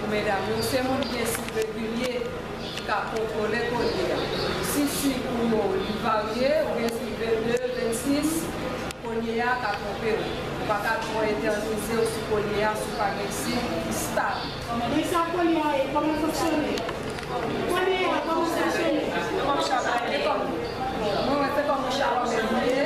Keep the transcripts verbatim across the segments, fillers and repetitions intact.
Medam yo, se moun ki gen siy regilye ki ka kontwole kote a. Si siy ou yo li varye, oubyen siy vennde, vennsis, kounye a ka twonpe w. Ou pa ka twò etènize w sou kounye a si w pa gen siy ki stab. Men sa kounye a ye, kòman l fonksyone? Kounye a, kòman l fonksyone? Mwen, mwen, se kòm yon chaplè li ye.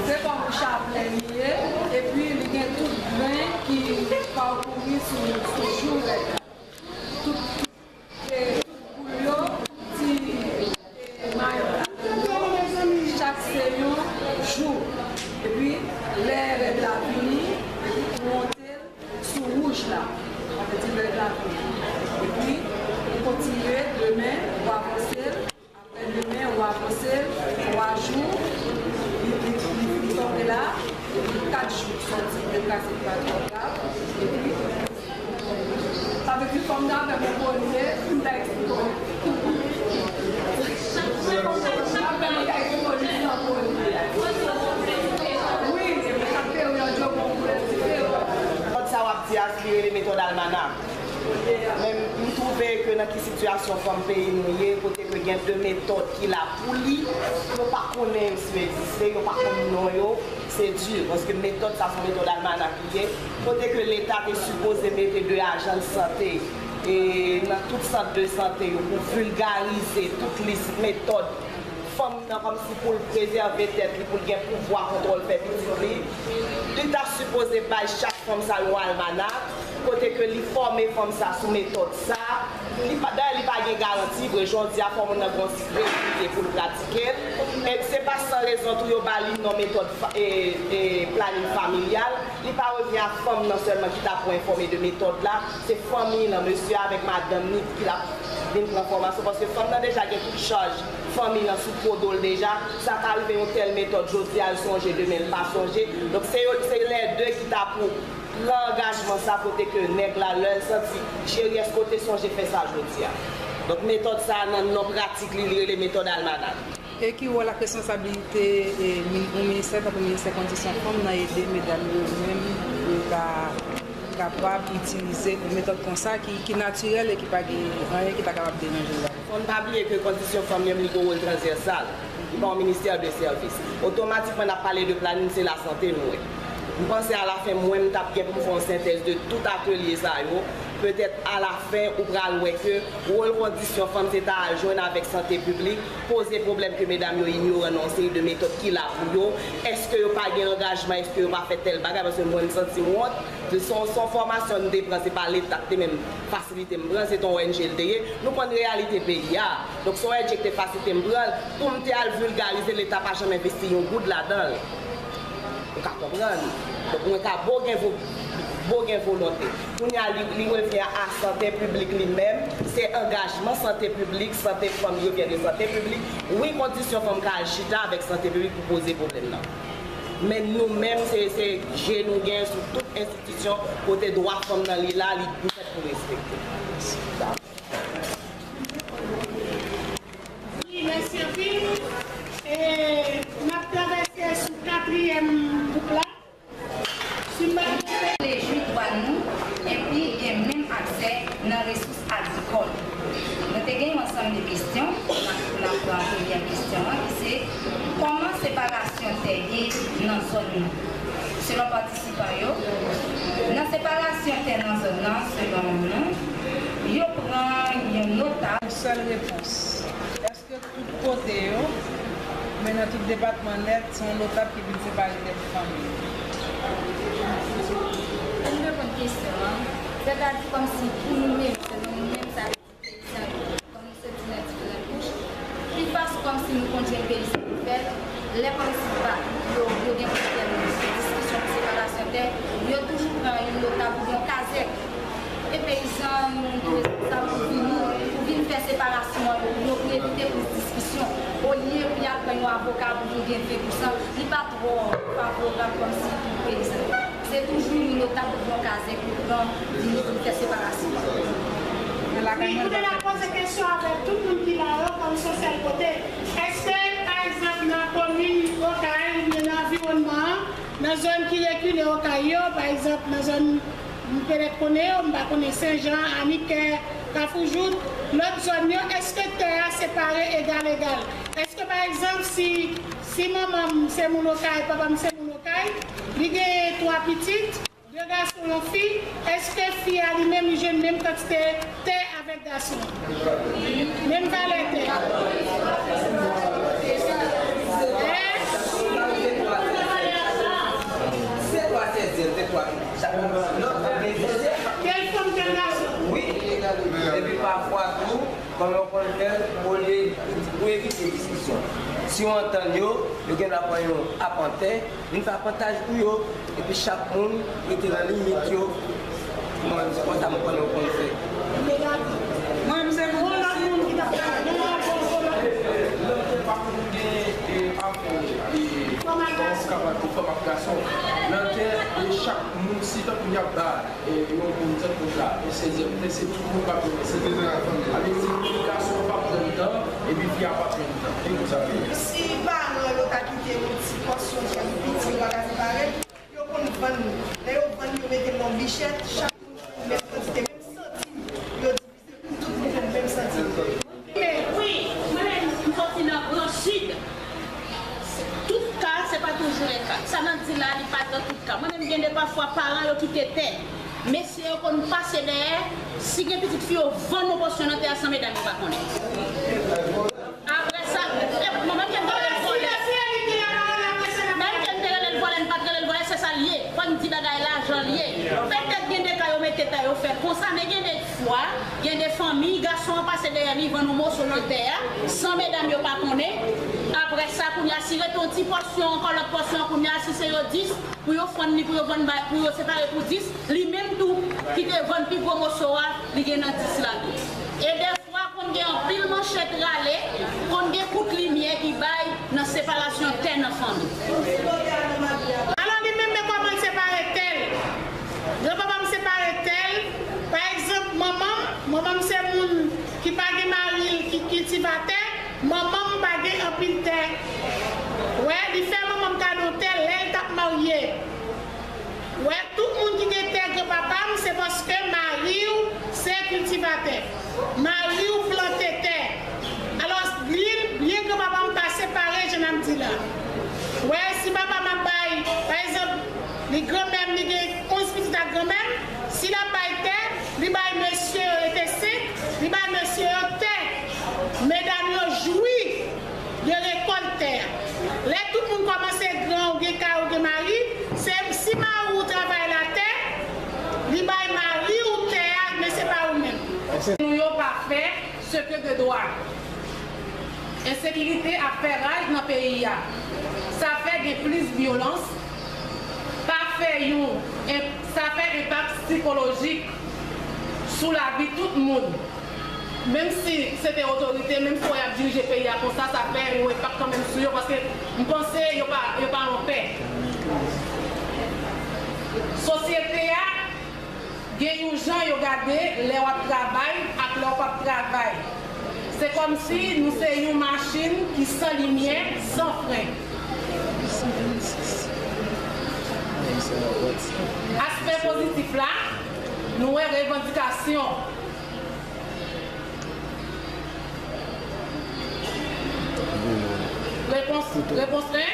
Se kòm yon chaplè li ye, epi li gen tout grenn ki pakouri sou, sou jou rèd la. Tout, e, tout boul yo, ti, e, mayon la. Chak se yon jou. Epi, lè rèd la vini, epi ou monte l sou wouj la. Sa vle di rèd la vini. Epi, ou kontinye, demen, ou avanse l. Demen, ou avanse l, twa jou, li, li, li, li tonbe la, epi kat jou, sòti, deplase pa twò grav, epi, sa vle di fanm nan avè m yon kolye, m ta eksplike w. Fanm nan avè m, m ta eksplike w li san kolye. Wi, epi sa peryòd yo gen yon koulè diferan. Kòd sa w ap di a, li rele metòd almanak. Men m twouve ke nan ki sitiyasyon fanm peyi nou ye, kote ke gen de metòd ki la pou li, yo pa konnen yo si yo egziste, yo pa konn non yo, se di, paske metòd sa se yon metòd almanak li ye, kote ke Leta te sipoze mete de ajan de sante, e, nan tout sant de sante yo pou vilgarize tout lis metòd fanm nan kòmsi pou l prezève tèt li, pou l gen pouvwa kontwòl fè pitit li. Li ta sipoze bay chak fanm sa yon almanak, kote ke li fòme fanm sa sou metòd sa. Li pa, dayè, li pa gen garanti vre, jodi a fò moun nan gon sikrè pou l pratike l. E se pa san rezon tou yo ba li non metòd fa-, e, e, planin familyal. Li pa revyen a fanm nan sèlman ki ta pou enfòme de metòd la, se fanmi lan, mesye avèk madanm ni ki la vin pran fòmasyon, paske fanm nan deja gen tout chaj fanmi lan sou po do l deja. Sa ka rive yon tèl metòd jodi a, l sonje, demen l pa sonje. Donk, se yo, se lè de ki ta pou pran angajman sa, kote ke nèg la, lè l santi cheri, èske w te sonje fè sa jodi a? Donk, metòd sa a, nan non pratik li, li rele metòd almanak. E ki wòl ak responsablite, e, min-, yon ministè tankou ministè kondisyon fanm nan ede medam yo menm pou yo ka kapab itilize yon metòd konsa ki, ki natirèl e ki pa gen anyen ki ta kapab deranje l ladan l? Fò n pa bliye ke kondisyon fanm li menm li gen yon wòl transvèsal. Li pa yon ministè de sèvis. Otomatikman, n ap pale de planin, se lasante nou ye. M panse alafen, mwen, m t ap gen pou m fè yon sentèz de tout atelye sa yo. Petèt, alafen, ou pral wè ke wòl kondisyon fanm, se ta al jwenn avèk sante piblik, poze pwoblèm ke medam yo inyoran nan yon seri de metòd ki la pou yo. Èske yo pa gen angajman? Èske yo pa fè tèl bagay? Paske mwen, m santi m wont. Se yon, se yon fòmasyon m te pran, se pa Leta ki te menm fasilite m pran, se te yon O N G l te ye. Nou konn reyalite peyi a. Donk, se yon O N G ki te fasilite m pran l pou m te al vilgarize, Leta pa janm envesti yon goud ladan l. Ou ka konprann? Donk, mwen ka bon gen vo-, bon gen volonte. Kounye a, li, li revyen a sante piblik li menm, se angajman sante piblik, sante fanm yo vyen de sante piblik. Wi, kondisyon fanm ka al chita avèk sante piblik pou poze pwoblèm nan. Men nou menm, se, se je nou gen sou tout enstitisyon kote dwa fanm nan li la, li dwèt pou respekte. Wi, mèsi anpil. E n ap travèse sou katriyèm gwoup la. Si m pa twonpe. Rejwi dwa nou, epi gen menm aksè nan resous agrikòl. Nou te gen yon ansanm de kesyon, n ap, n ap pran premyè kesyon an, ki se, kòman separasyon tè ye nan zòn nou? Selon patisipan yo, nan separasyon tè nan zòn nan, selon nou, yo pran yon notab. Yon sèl repons. Èske tout kote yo, men nan tout depatman nèt, se yon notab ki vin separe tè pou fanmi? Pou m reponn kesyon an, sètadi kòmsi pou nou menm, selon nou menm, sa vle di peyizan yo, kòm nou soti nan diferan kouch, pi fason kòmsi nou konn jwenn peyizan pou fè, lè kòmsi pa, yo, yo gen pwoblèm diskisyon pou separasyon tè, yo toujou pran yon notab oubyen yon kazèk. E peyizan, nou, nou tou responsab pou vini, pou vin fè separasyon an, yo, yo, pou evite plis diskisyon. Olye pou y al pran yon avoka pou vin gen ven pou san, li pa twò favorab kòmsi pou peyizan. Se toujou yon notab pou pran kazèk, pou pran, vin, vin fè separasyon an. Wi, kounye a n ap poze kesyon avèk tout moun ki la yo, kòm se yon sèl kote. Èske, pa egzanp, nan komin Okay oubyen nan anviwònman an, nan zòn ki rekile Okay yo, pa egzanp, nan zòn M petèt konnen yo, m pa konnen Senjan, Anikè, Kafou Jout, lòt zòn yo, èske tè a separe egal egal? Èske, pa egzanp, si, si manman m se moun Okay, papa m se moun Okay, li genyen twa pitit, de gason, yon fi, èske fi a li menm, li jwenn menm kantite tè avèk gason an? Menm valè tè. Hein? Se twa sèzyèm, se twa. Tèl fanm, tèl gason. Wi. Epi pafwa tou, kòman yo konn fè l, olye, pou evite diskisyon. Si yo antann yo, yo gen dwa pran yon apantè, vin fè apantaj pou yo, epi chak moun rete nan limit yo. Mwen, se konsa m konnen yo konn fè. Mwen, m se moun osi. Nan tè pa konn gen, e, afè, e, kòman kapab pou fanm ak gason. Nan tè, e, chak moun, si tankou y ap ba, e, yon moun tankou sa, e, sèzyèm tè, se tout moun k ap jwenn sèzyèm tè. Sa vle di, gason p ap jwenn tan, epi fi a p ap jwenn tan. E konsa l ye. Si paran yo ta kite yon ti pòsyon pou pitit yo pa ka separe, yo konn vann. Lè yo vann, yo mete l nan yon bichèt, chak moun jwenn menm kantite, menm santim. Yo divize pou tout moun jwenn menm santim. Men wi, mwen menm, m soti nan Gran Sid. Tout ka, se pa toujou le ka. Sa n ap di la, li pa nan tout ka. Mwen menm, gen de pafwa, paran yo kite tè. Mesye yo konn pase dèyè, si gen pitit fi yo vann yon pòsyon nan tè a san medam yo pa konnen. Apre sa, e, manman m te rele l vòlè. Menm ke m te rele l vòlè, m pa t rele l vòlè, se sa l ye. Fò n di bagay la jan l ye. Petèt gen de ka yo mete tè yo fè konsa, men gen de fwa, gen de fanmi, gason an pase dèyè li, vann yon moso nan tè a, san medam yo pa konnen. Apre sa, kounye a, si rete yon ti pòsyon ankò, lòt pòsyon an, kounye a, si se yo dis, pou yo fann li, pou yo vann bay, pou yo separe pou dis, li menm tou, ki te vann pi gwo moso a, li gen nan dis la tou. E de fwa, konn gen anpil manchèt rale, konn gen kout limyè ki bay nan separasyon tè nan fanmi. Alò, li menm, men kòman l separe tè l. Granpapa m separe tè l. Pa egzanp, manman m, manman m se moun ki pa gen mari l, ki kiltivatè. Manman m pa gen anpil tè. Wè, li fè manman m kado tè lè l t ap marye. Wè, tout moun ki gen tè granpapa m, se paske mari w se kiltivatè. Mari w plante tè. Alò, li, byen granpapa m pa separe, jan n ap di la. Wè, si papa m ap bay, pa egzanp, li granmè m, li gen onz pitit ak granmè m, si l ap bay tè, li bay mesye yo, yo te senk, li bay mesye yo tè. Medam yo jwi de rekòt tè a. Lè tout moun kòmanse gran, ou gen kay, ou gen mari, se si mari w travay latè, li bay mari w tè a, men se pa ou menm. Nou yo pa fè ce que de droit. Ensekirite ap fè raj nan peyi a. Sa fè gen plis vyolans. Pa fè yon, en-, sa fè enpak sikolojik sou lavi tout moun. Menm si se te otorite, menm si w wè y ap dirije peyi a konsa, sa fè yon enpak kanmenm sou yo, paske m panse yo pa, yo pa anpè. Sosyete a gen yon jan yo gade lè w ap travay ak lè w p ap travay. Se kòmsi nou se yon machin ki san limyè, san fren. Aspè pozitif la, nou wè revandikasyon. Repons, repons en,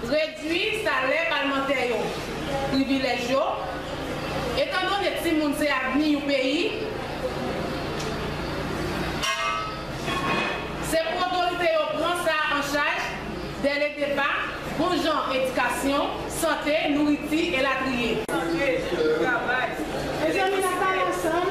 redwi salè palmantè yo, privilèj yo. Etandone timoun se avni yon peyi, se pou otorite yo pran sa an chaj dè le depa, bon jan edikasyon, sante, nouriti, elatriye. Mezanmi, n ap pale ansanm.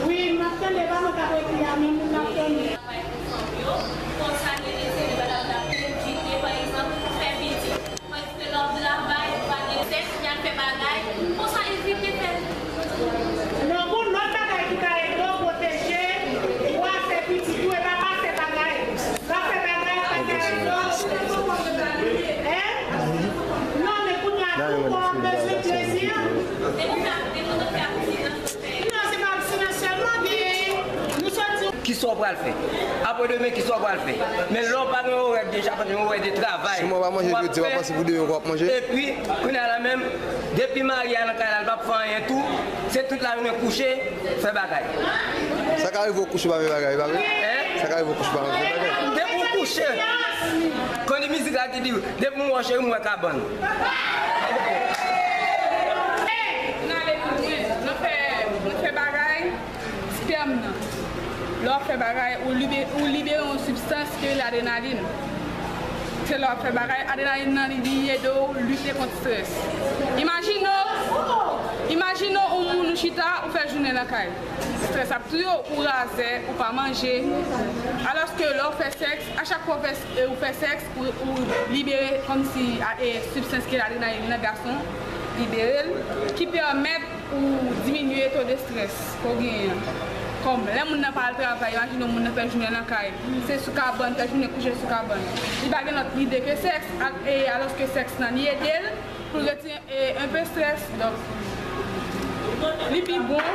Wi, m ap tande, pa mwen k ap ekri a, men moun ap tande. Travay pou fanm yo, konsa gen de seri bagay w ta pèdi, pa egzanp, fè pitit. Paske lè w travay, ou pa gen tèt, y ap fè bagay, konsa evite fè l. Non, gon lòt bagay ki ka ede w pwoteje dwa fè pitit ou, e pa pa fè bagay. Pa fè bagay, pa ka ede w. Hein? Non, men kounye a, tou kò w bezwen plezi an. Non, se pa abstinans sèlman, gen, nou sòti. Sa w pral fè? Apre demen, kisa w pral fè? Men lè w pa gen orè de chapant, gen orè de travay. Si mwen pa manje jodi, w ap panse pou demen w ap manje? Epi, kounye a la menm, depi mari a nan kay la, l p ap fè anyen tou, se tout lajounen kouche, fè bagay. Sa ka rive w kouche w pa fè bagay, pa vre? Sa ka rive w kouche w pa fè bagay. Depi w kouche, konn li mizik la ki di, depi m wè w cheri, m wè kabann. Nan ale pou mwen, nan fè, nan fè bagay. Spèm nan. Lè w ap fè bagay, ou libere, ou libere yon sibstans ki rele adrenalin. Se lè w ap fè bagay, adrenalin nan li, li ede w lite kont strès. Imajine w, imajine w yon moun ou chita, ou fè jounen nan kay. Strès ap touye w, ou razè, ou pa manje. Alòske lè w fè sèks, a chak fwa w fè, ou fè sèks, ou, ou libere kòmsi a, e, sibstans ki rele adrenalin nan gason, libere l, ki pèmèt ou diminye to de strès ke w genyen an. Kòm lè moun nan pa al travay, imajine w moun nan fè jounen nan kay, se sou kabann, fè jounen kouche sou kabann. Li pa gen lòt lide ke sèks, al- e alòske sèks lan li ede l pou l retire e, enpe strès. Donk, li pi bon,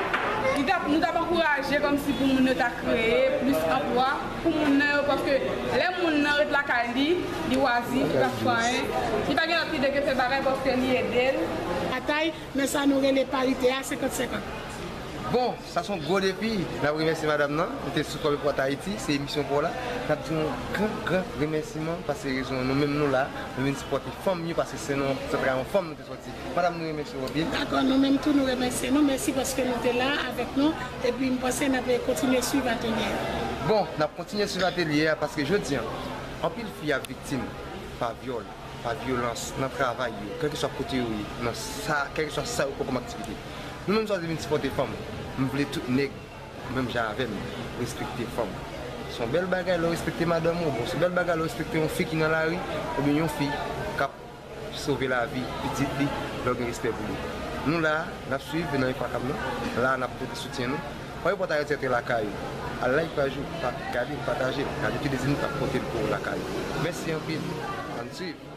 li t ap, nou t ap ankouraje kòmsi pou moun yo ta kreye plis anplwa pou moun nan yo, paske lè moun nan ret lakay li, li wazif, li p ap fè anyen, li pa gen lòt lide ke fè bagay paske li ede l. Batay, men sa nou rele parite a senkant senkant. Bon, sa se yon gwo defi. N ap remèsye madanm nan. Nou te sou Twòp Epòt Ayiti, se emisyon pa w la. N ap di yon gran, gran remèsiman paske rezon nou menm nou la, nou vin sipòte fanm yo paske se nan zantray yon fanm nou te sòti. Madanm, nou remèsye w anpil. Dakò, nou menm tou, nou remèsye nou. Mèsi paske nou te la avèk nou. Epi m panse n ap kontinye swiv atelye a. Bon, n ap kontinye swiv atelye a paske jodi a, anpil fi ap viktim pa vyòl, pa vyolans nan travay yo, kèlkeswa kote yo ye, nan sa, kèlkeswa sa yo fè kòm aktivite. Nou menm chwazi vin sipòte fanm. M vle tout nèg, menm jan avè m, respekte fanm. Se yon bèl bagay lè w respekte madanm ou, bon, se yon bèl bagay lè w respekte yon fi ki nan lari, oubyen yon fi k ap sove lavi pitit li, lè w gen respè pou li. Nou la, n ap swiv nan Enfakab nan, la n ap pote soutyen nou. Fò yo pote Ayiti antre lakay ou. Al like paj ou, pa, gade, pataje l, gade ki dezi nou k ap pote l pou ou lakay ou. Mèsi anpil. Ann swiv.